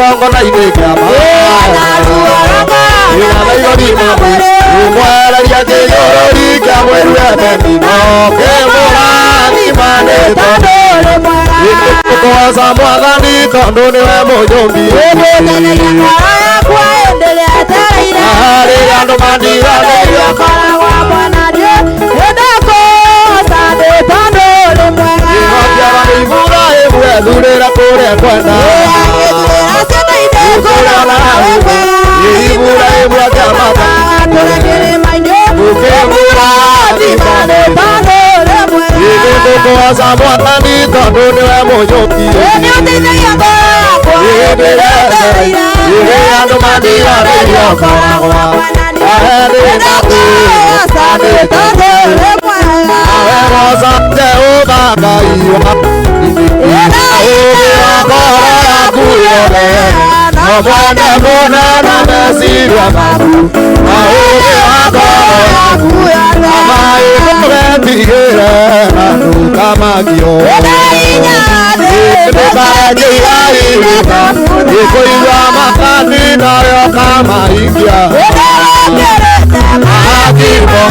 Kĩgongona-inĩ kĩa Mwararia kĩnyũrũri kĩa mweru ebenino kĩmũrathima nĩ tondũ Nĩtũkũgoca Mwathani tondũ nĩwe mũnyũmbi. Rĩrĩa andũ mandiganĩirie Ĩhokiaga nĩ ibura ĩmwe thurĩra kũrĩa kwenda Ibura ĩmwe kĩamata Nĩtũkũgoca Mwathani tondũ nĩwe mũnyũmbi. Rĩrĩa andũ mandiganĩirie Awe goca Jehova Ngai wa ũũgĩ wa ngoro yaku yothe no mwende mũno na meciria maku na ũũgĩ wa ngoro yaku amaĩ ndũgetigĩre na ndũkamakio ndũkarekeira irĩma ĩkũigua makani nayo kamahingia Akimo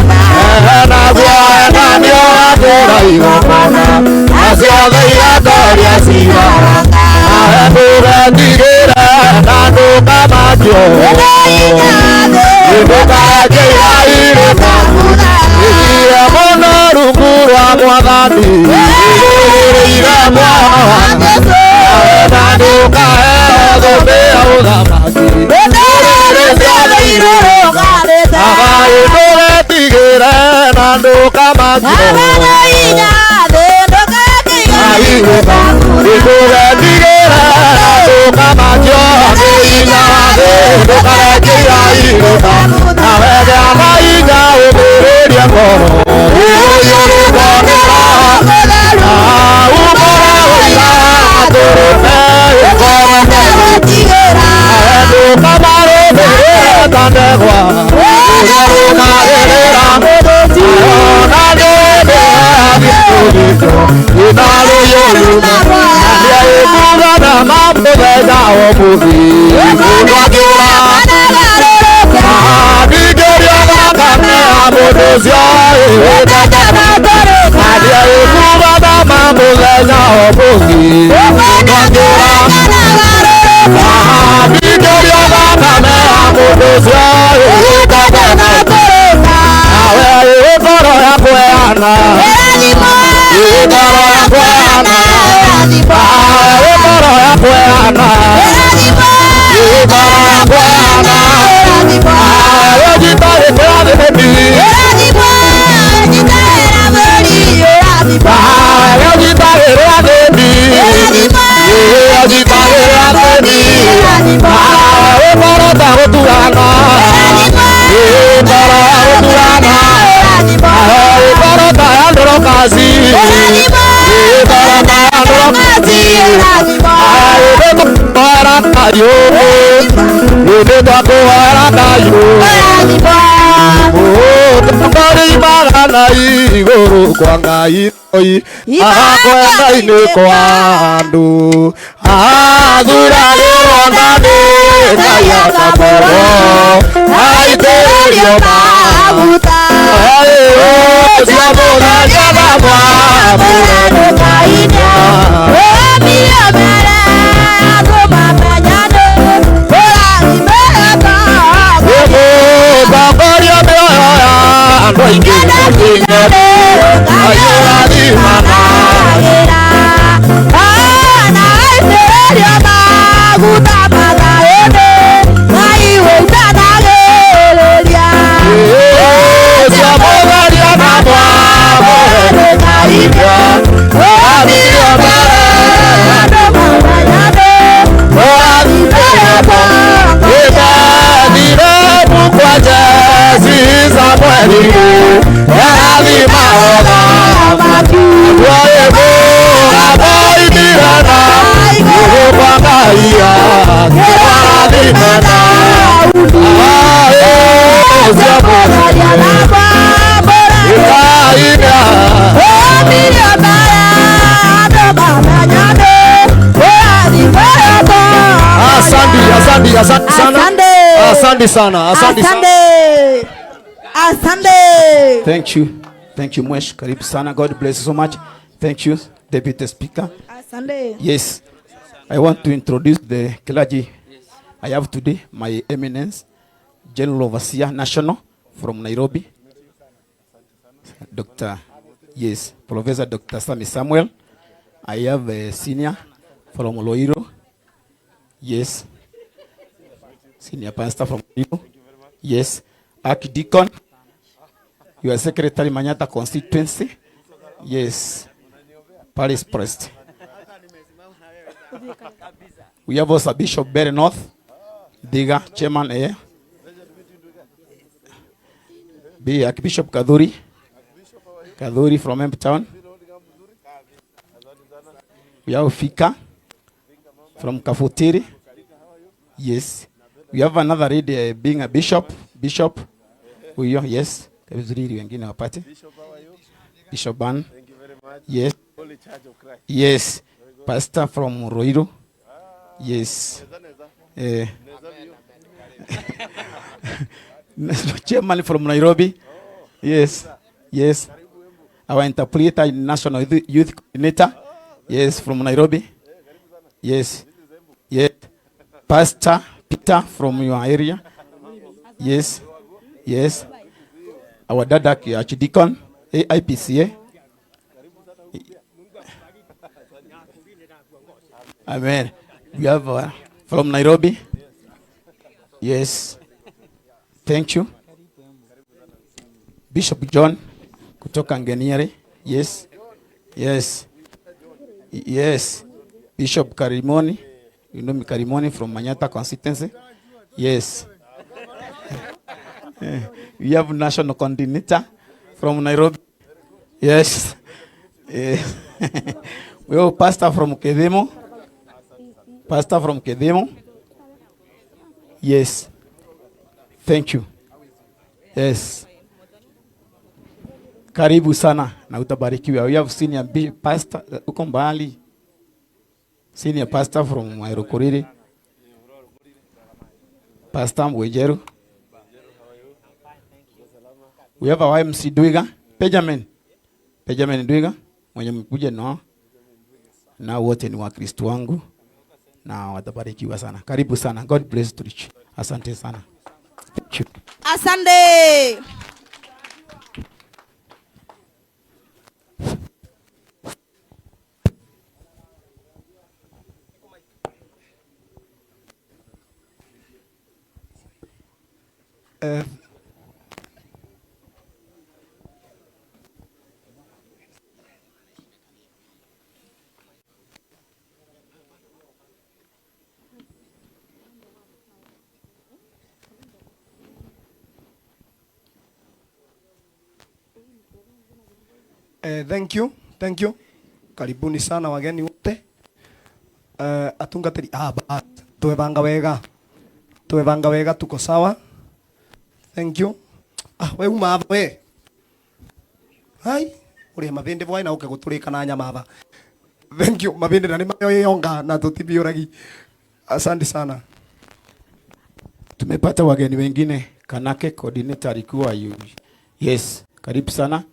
naguo enanio akũra igongona na ciothe iratoria cira nawe ndũgetigĩre na ndũkamakio ndũkarekeira irĩma ithire mũno rungu rwa Mwathani ĩrĩrĩire Mwathani na ndũkaheo thũmbĩ ya ũthamaki Agai ndũgetigĩre na ndũkamakio Ndũgetigĩre na ndũkamakio nĩ hinya wa thĩ ndũkarekeira irĩma nawe gĩa na hinya ũmĩrĩrie ngoro ĩũiyũrĩtwo nĩ Roho na umbũra ũira atũrũme ĩkorwo nawe ndũkamarũmĩrĩre ta ndegwa ũrĩa rũmarĩrĩra ona nĩũndũ inarũyũru na ĩkuga na mamũthenya o mũthĩ mũndũ akĩũra ningĩria thakame ya mũndũ ũcio na ĩkuga na mamũthenya o mũthĩ mũndũ akĩũra ningĩria thakame ya mũndũ ũcio nawe ĩgoro ya kweana ĩgoro ya kweana ĩgoro ya kweana ĩgoro ya kweana ĩgitagĩkĩrathĩni ĩgitagĩrĩathĩni ĩgitagĩrĩathĩni ĩgoro ta gũturana ĩgoro ya gũturana ĩgoro ta ya ndorokasi ĩgoro ta ya ndorokasi ĩgĩtwara kayũ ĩgĩtwakũhera kayũ Ngori magana igũrũ kwa Ngai oi akwenda-inĩ kwa andũ athuragĩrwo na nĩ Ngai akamũrwo aitĩrĩrio maguta cia mũthenya na mwamũre Mũtongoria mĩoyo ya andũ aingĩ ayũrathimana cia mũtheria na mwamũre ũrathirio mbere ĩthethire mũkwanje ci Samueli yarathima ũthamaki tuoĩmũgamoimire igũrũ kwa Ngai akĩmarathimana cia mũtheria ĩkaina Asante. Asante, asante sana. Asante. Asante sana. Asante sana. Asante. Asante. Thank you. Thank you, Mwesh. Karibu sana. God bless you so much. Thank you, Deputy Speaker. Asante. Yes, I want to introduce the clergy I have today, my eminence, General Overseer National from Nairobi, Dr. Yes, Professor Dr. Sami Samuel. I have a senior from Loiro. Yes, senior pastor from Loiro. Yes, Archdeacon, you are secretary Manyata constituency. Yes, Paris Priest. We have also Bishop Berry North, Diga, Chairman A. B. Archbishop Kadhuri, Kadhuri from Emp Town. We have Fika from Kafutiri. Yes. We have another lady being a bishop. Bishop. Huyo, yes. Vizuri wengine wapate. Bishop Ban. Yes. Yes. Pastor from Ruiru. Yes. Chairman from Nairobi. Yes. Yes. Our interpreter, National Youth Coordinator. Yes, from Nairobi. Yes. Yes. Pastor Peter from your area. Yes. Yes. Our dada Archdeacon, AIPCA. Amen. We have from Nairobi. Yes. Thank you. Bishop John kutoka Ngeniere. Yes. Yes. Yes. Bishop Karimoni. You know me, Karimoni from Manyata constituency. Yes. We have national coordinator from Nairobi. Yes. Yes. We have pastor from Kedemo. Pastor from Kedemo. Yes. Thank you. Yes. Karibu sana na utabarikiwa. We have senior pastor uko mbali. Senior pastor from Mairokoriri. Pastor Mwejeru. We have our MC Duiga, Benjamin. Benjamin Duiga mwenye mkuje no. Na wote ni Wakristo wangu na watabarikiwa sana. Karibu sana. God bless you. Asante sana. Thank you. Asante. Thank you, thank you. Karibuni sana wageni wote. Atungatiri, tuwebanga wega. Tuwebanga wega, tuko sawa. Thank you. We uma we. Hai, uri mabindi bwai na uke guturika na nyama aba. Thank you. Mabindi na ni mayo yonga na tutibiuragi. Asante sana. Tumepata wageni wengine. Kanake coordinator alikuwa yu. Yes, karibu sana.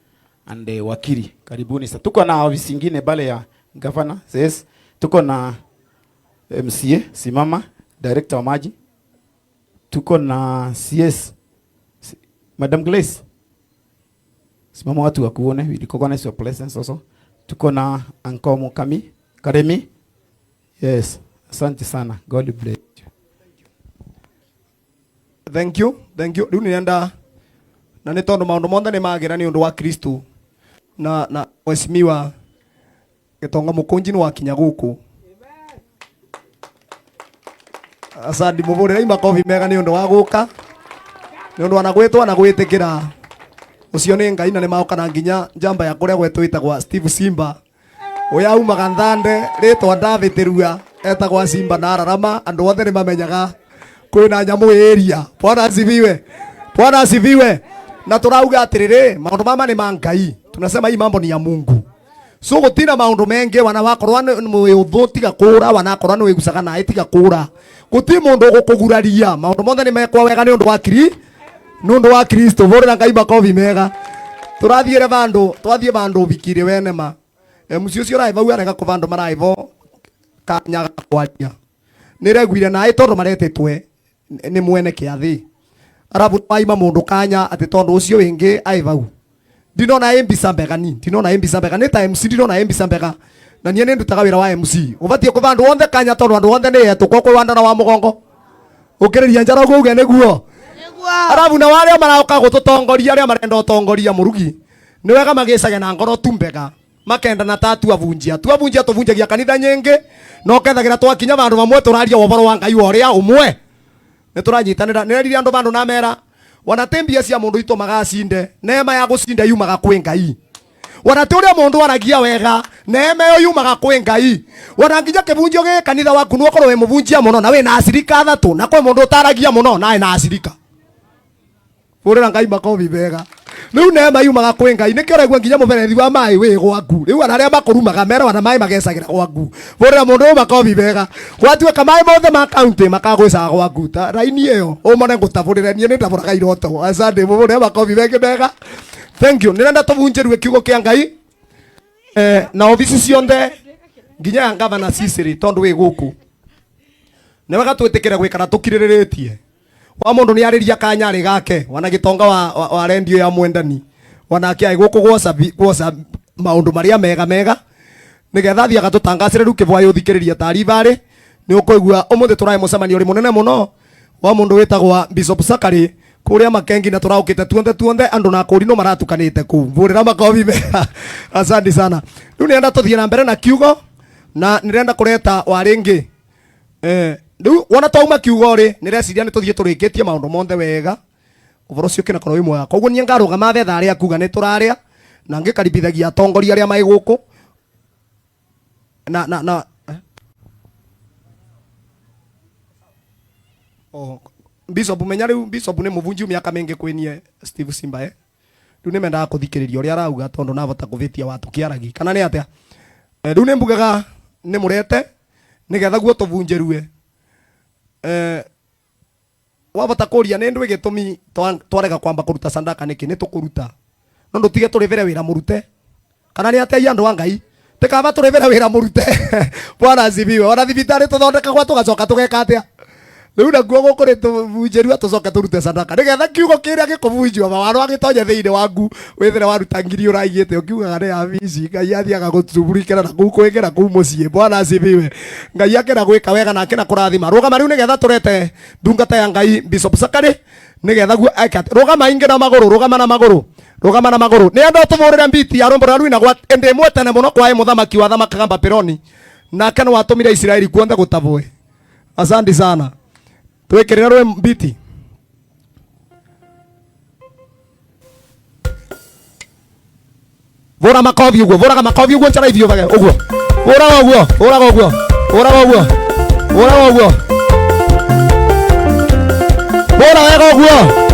And wakili, karibuni sana. Tuko na ofisi nyingine bale ya governor, yes. Tuko na MCA, simama, director wa maji. Tuko na CS, Madam Grace. Simama watu wakuone, we recognize your presence also. Tuko na Uncle Mukami, Karemi. Yes, asante sana. God bless you. Thank you, thank you. Riu nenda na ni tondu maundu monthe ni magira ni undu wa Kristo. Na mheshimiwa Gitonga Mukunji ni wakinya guku. Asante muburire makofi mega ni undu wa guka. Ni undu ana gwitwa na gwitikira. Ucio ni Ngai na ni maoka na nginya njamba ya kuria gwetu itagwa Steve Simba. Uya umaga Nthande ritwa David Rua etagwa Simba na ararama andu othe ni mamenyaga kwina nyamu area. Bwana asifiwe. Bwana asifiwe. Na turauga atiriri maundu mama ni ma Ngai. Tunasema hii mambo ni ya Mungu. So gutina maundu menge wana wakorwa ni uthu tiga kura, wana akorwa ni wigucaga naĩ tiga kura. Guti mundu ugukuguraria maundu mothe ni mekwa wega ni undu wa kri ni undu wa Kristo. Vurira Ngai makobi mega. Turathiire vandu twathie vandu bikire wene ma mucio ucio rai vau arega ku vandu marai vo kanya kwaria nireguire nae tondu maretetwe ni mwene kiathi arabu waima mundu kanya ati tondu ucio wingi ai vau ndinona ĩ mbica mbega ni ndinona ĩ mbica mbega ni ta MC ndinona ĩ mbica mbega na nie nindutaga wira wa MC ubatie ku vandu onthe kanya tondu andu onthe ni etu kwa kwandana wa mugongo ukiriria njara uguo uge niguo arabu na waria marauka gututongoria aria marenda utongoria murugi ni wega magicage na ngoro tu mbega makenda na ta tuavunjia tuavunjia tuvunjagia kanitha nyingi no kethagira twakinya vandu vamwe turaria uboro wa Ngai uria umwe ni turanyitanira ni riri andu vandu na mera wana mbia cia mundu itumaga acinde neema ya gucinda yumaga kwi Ngai wana ti uria mundu aragia wega neema iyo yumaga kwi Ngai wana nginya kibunjio gi kanitha waku no ukorwo wi mubunjia muno na wina acirika athatu na kwi mundu utaragia muno na ena acirika burira Ngai makobi mega. Riu neema yumaga kwi Ngai nikio raigua nginya muberethi wa mai wi gwaku riu ana aria makurumaga mera wana mai magecagira gwaku burira mundu uyu makobi mega gwatuika mai mothe ma county makagwicaga gwaku ta raini iyo umone ngutaburire nie nitaburaga iroto. Asante burira makobi menge mega. Thank you. Nirenda tubunjirwe kiugo kia Ngai na ofisi cionthe nginya ya ngavana Sicily tondu wi guku ni wega twitikire gwikara tukiriritie wa mundu ni ariria kanyari gake wana gitonga wa rendio ya mwendani wanake ai guku gwoca maundu maria mega mega nigetha thia gatutangacire riu kibwa yuthikiriria taribari ni ukoigua umuthi turai mucemanio uri munene muno wa mundu witagwa Bishop Sakari kuria Makengi na turaukite tuonthe tuonthe andu na kuri no maratukanite kuu vurira makobi mega. Asante sana. Riu nirenda tuthie na mbere na kiugo na nirenda kureta waringi riu wona twauma kiugo ri nireciria ni tuthie turikitie maundu monthe wega uboro ucio kinakorwo wi mwega koguo nie ngarugama thetha aria kuga ni turaria na ngikaribithagia atongoria aria mai guku na oh Bishop menya riu Bishop ni muvunji miaka mingi kwinie Steve Simba riu ni mendaga kuthikiriria uria arauga tondu navota kuvitia watu kiaragi kana ni atia riu ni mbugaga ni murete nigetha guo tuvunjirue wavota kuria ni ndwi gitumi twarega kwamba kuruta sandaka niki ni tukuruta no ndutige turivire wira murute kana ni atia andu a Ngai tikaba turivire wira murute. Bwana asifiwe. Ona thibitari tuthondeka gwa tugacoka tugeka atia riu naguo guku ni tuvunjirua tucoke turute sadaka nigetha kiugo kiria gikuvunjio mawaro agitonya thiini waku withire waruta ngiri uraigite ukiugaga ni abici Ngai athiaga gucumurikira na kuu kwingira kuu mucii. Bwana asifiwe. Ngai akira gwika wega na akira kurathima. Rugama riu nigetha turete ndungata ya Ngai Bishop Sakari nigetha guo rugama ingi na maguru rugama na maguru rugama na maguru ni andu tuvurire mbiti ya rumbo rwa gwa ende imwe tene muno kwae muthamaki wa thamakaga Babuloni nake no watumire Isiraeli kuonthe gutabwe. Asante sana. Twikirira rwe mbiti. Vura makobi uguo, vura makobi uguo nchara ithio vage uguo. Vura uguo, vura uguo, vura uguo. Vura uguo. Vura wega uguo.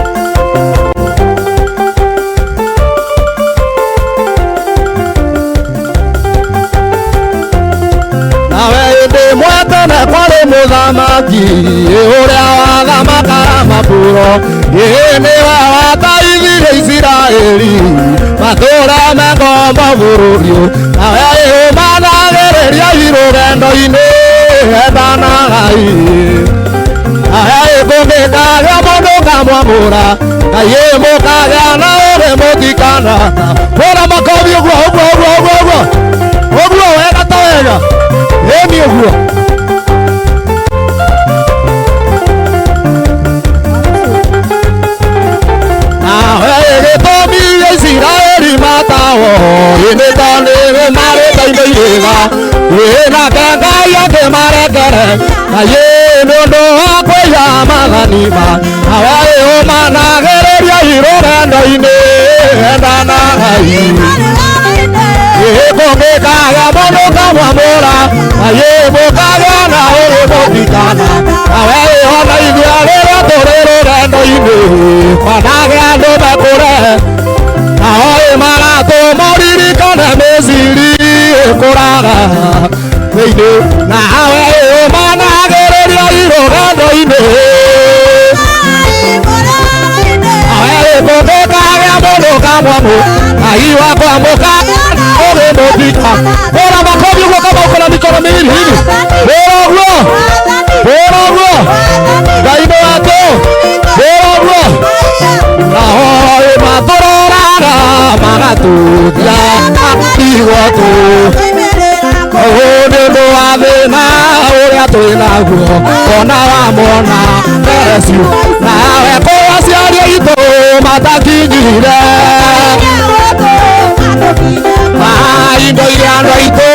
Nawe ndi mwetene kwari muthamaki uria wathamakaga maburo ĩ nĩwe wataithirie Isiraeli matũra me ngombo bũrũri ũyũ nawe ĩũmanagĩrĩria irũgendo-inĩ endanagai nawe ĩkũngĩkagĩa mũndũ ngamwamũra Ngai ĩmũkagĩa na ũrĩ mũtikanata hũra makobi ũguo ũguo ũguo ũguo ũguo ũguo wega ta wega ĩni ũguo. Gĩtũmi Isiraeli matao ĩnĩ tondũ marĩte indo irĩga ĩnake Ngai akĩmarekere Ngai nĩ ũndũ wa kwĩya maathani ma nawe ĩũmanagĩrĩria irũgendo-inĩ endanagai ĩkũngĩkagĩa mũndũ ngamwamũra Ngai mũkagĩa na ũrĩ mũtikana nawe ĩhona ithuĩ rĩrĩa tũrĩ rũgendo-inĩ kwanage andũ mekũre nao ĩmaratũma ũririkane Misiri ĩkũraga thĩinĩ nawe ĩũmanagĩrĩria irũgendo Wakwa mũka ũgĩmũthika. Bora makofi ũguo kama uko na mikono miwili hivi. Bora ũguo. Bora ũguo. Ngai nĩ wake. Bora ũguo. Naho matũroraga magatũthia matigwo tũ. Ũũ nĩ ũndũ wa thĩna ũrĩa twĩ naguo ona wamona Yesu nawe kũrĩ aciari aitũ matakinyire indo iria andũ aitũ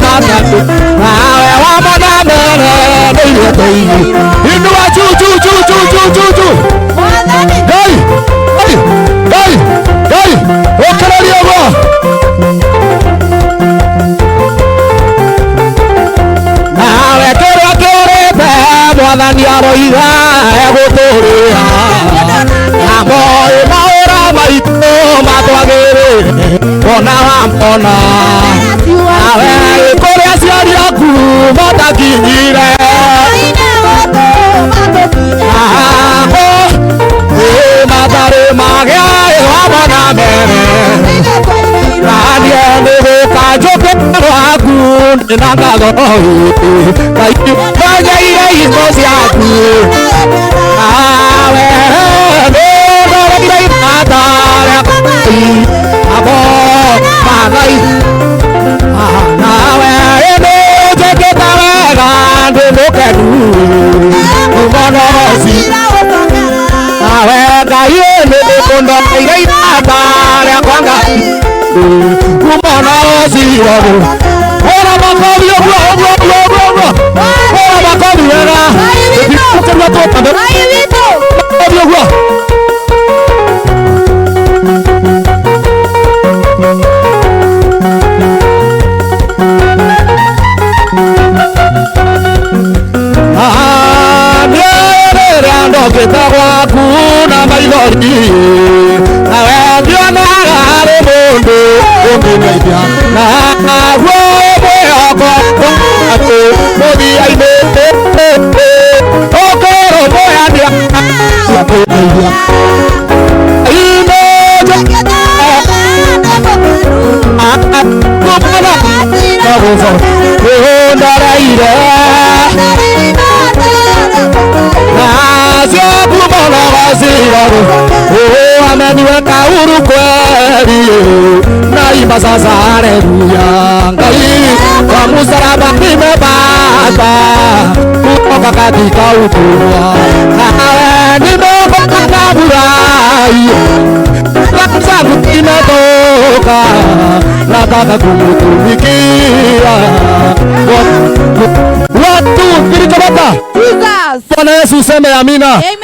matatũ nawe wamona mbere nĩ iria tũigĩ inua juu juu juu juu juu juu juu. Ngai Ngai Ngai Ngai ũkĩrĩria ũguo. Nawe kĩrĩa kĩũrĩte mwathani aroiga egũtũrĩha na moĩ mawĩra maitũ matwagĩrĩire ona wamona nawe kũrĩ aciari aku matakinyire nako matarĩ magĩa wamona mbere naniĩ nĩgũka njũke rwaku ndĩna ngatho Ngai menyeire hingo ciaku nawe nĩndoreire imata rĩa amo mangai nawe nĩnjĩkĩte wega ndĩ mũkenu mũmonoci nawe Ngai nĩũndoreire imata rĩakwa Ngai mũmonoci Bora makofi ũguo ũguo ũguo ũguo ũguo. Bora makofi wega. Tũtikũkĩria tũtande. Makofi ũguo. Niĩ rĩrĩa ndokĩte gwaku na maithori nawe ndionaga harĩ mũndũ ũngĩndeithia naguo mwĩhoko atĩ mũthia-inĩ ũkĩrũmbũyania kũndeithia nĩũndoreire nacio kumona ameniweka huru kweli naimba sasa haleluya Ngai kwa msalaba nimepata kutoka katika utumwa nawe nimeokoka na furahi dhambi zangu imetoka nataka kumtumikia watu kilichobata. Jesus. Bwana Yesu useme amina. Amen.